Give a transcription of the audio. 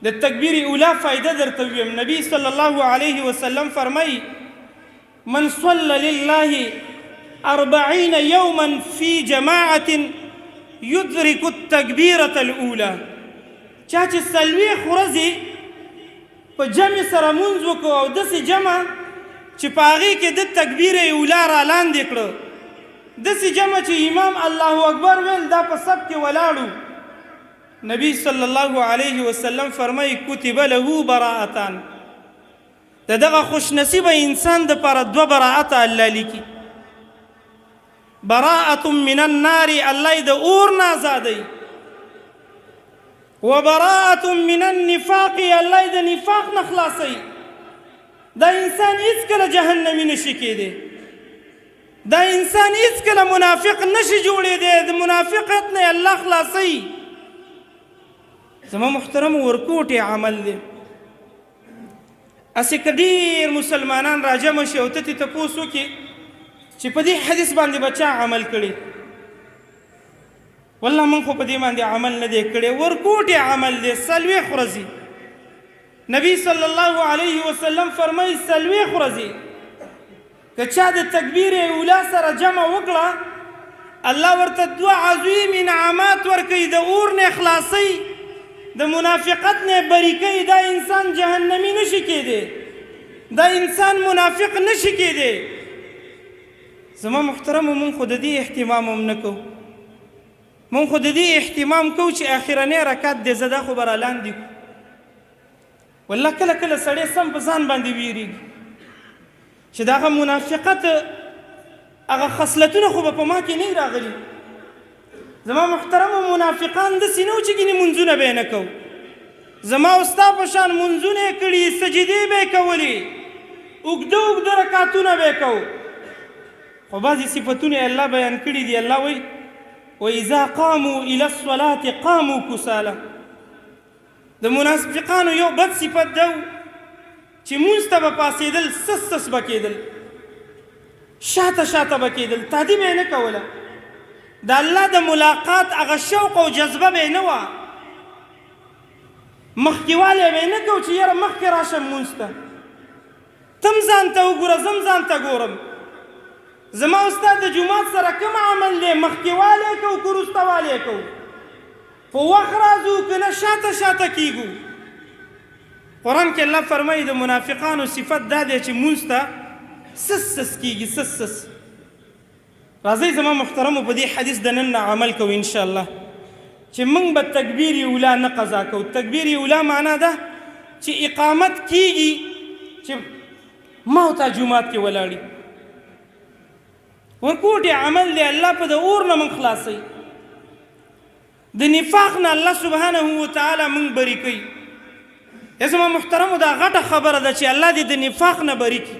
د تکبیر اولی فائده درته ویم. نبی صلی الله علیه وسلم فرمایي، من صلى لله 40 يوما في جماعة يدرك التكبيرة الأولى. چا چې 40 ورځې په جمع سره مونځ وکړو، او داسې جمع چې په هغې کې د تکبیر اولا را لاندې کړو، داسې جمع چې امام الله اکبر ویل، دا په صف کې ولاړو، نبی صلی الله علیه وسلم فرمایي، کتب له براءتان. د دغه خوش نصیبه انسان د پاره دوه براءت الله لیکي. براءة من النار، الله د اور نه آزادوي، وبراءة من النفاق، الله د نفاق نه خلاصوي. دا انسان هیڅکله جهنمي نشي کېدی، دا انسان هیڅکله منافق نشي جوړېدی، د منافقت نه الله خلاصوي. زما محترم، ورکوټی عمل دی. هسې که ډېر مسلمانان راجمع شي او ته ترې تپوس وکړې چې په دې حدیث باندې به چا عمل کړي، والله مونږ خو په دې باندې عمل نه دی کړی. ورکوټی عمل دی. 40 ورځې، نبی صلی الله علیه وسلم فرمایي، 40 ورځې که چا د تکبیر اولا سره جمع وکړه، الله ورته دوه عظیم انعامات ورکوي: د اور نه خلاصوي، د منافقت نه بری کوي. دا انسان جهنمي نشي کېدی، دا انسان منافق نشي کېدی. زما محترمو، مونږ خو د دې اهتمام هم نه کوو. مونږ خو د دې اهتمام کوو چې اخرنی رکعت دی، زه دا خو به رالاندې کړو. والله کله کله سړی سم په ځان باندې ویریږي چې دغه منافقت هغه خصلتونه خو به په ما کې نه راغلي. زما محترمو، منافقان داسې نه وو چې ګینې مونځونه به یې نه کوو. زما او ستا په شان مونځونه یې کړي، سجدې به یې کولې، اوږده اوږده رکعتونه به یې کوو، خو بعضې صفتونه یې الله بیان کړي دي. الله وایي، واذا قاموا الى الصلاة قاموا كسالى. د منافقانو یو بد صفت دا چې مونځ ته به پاڅېدل، سس سس به کېدل، شاته شاته به کېدل، تادي به یې نه کوله. د الله د ملاقات هغه شوق او جذبه به یې نه وه، مخکېوالی به یې نه کو چې یاره مخکې راشم مونځ ته. تم ځان ته وګوره، زم ځان ته ګورم. زما او ستا د جومات سره کوم عمل دی؟ مخکېوالی کوو که وروستهوالی کوو؟ په وخت راځو که نه شاته شاته کیږو؟ قرآن کې الله فرمایي، د منافقانو صفت دا دی چې مونځ ته سس سس کیږي، سس سس. راځئ زما محترمو، په دې حدیث د نن نه عمل کوو انشاءالله، چې موږ به تکبیر اولا نه قضا کوو. تکبیر اولا معنا ده چې اقامت کیږي چې ما او تا جومات کې ولاړي. ورکوټي عمل دی. الله په د اور نه موږ خلاصوي، د نفاق نه الله سبحانه وتعالی موږ بری کوي. زما محترمو، دا غټه خبره ده چې الله دې د نفاق نه بری کړي.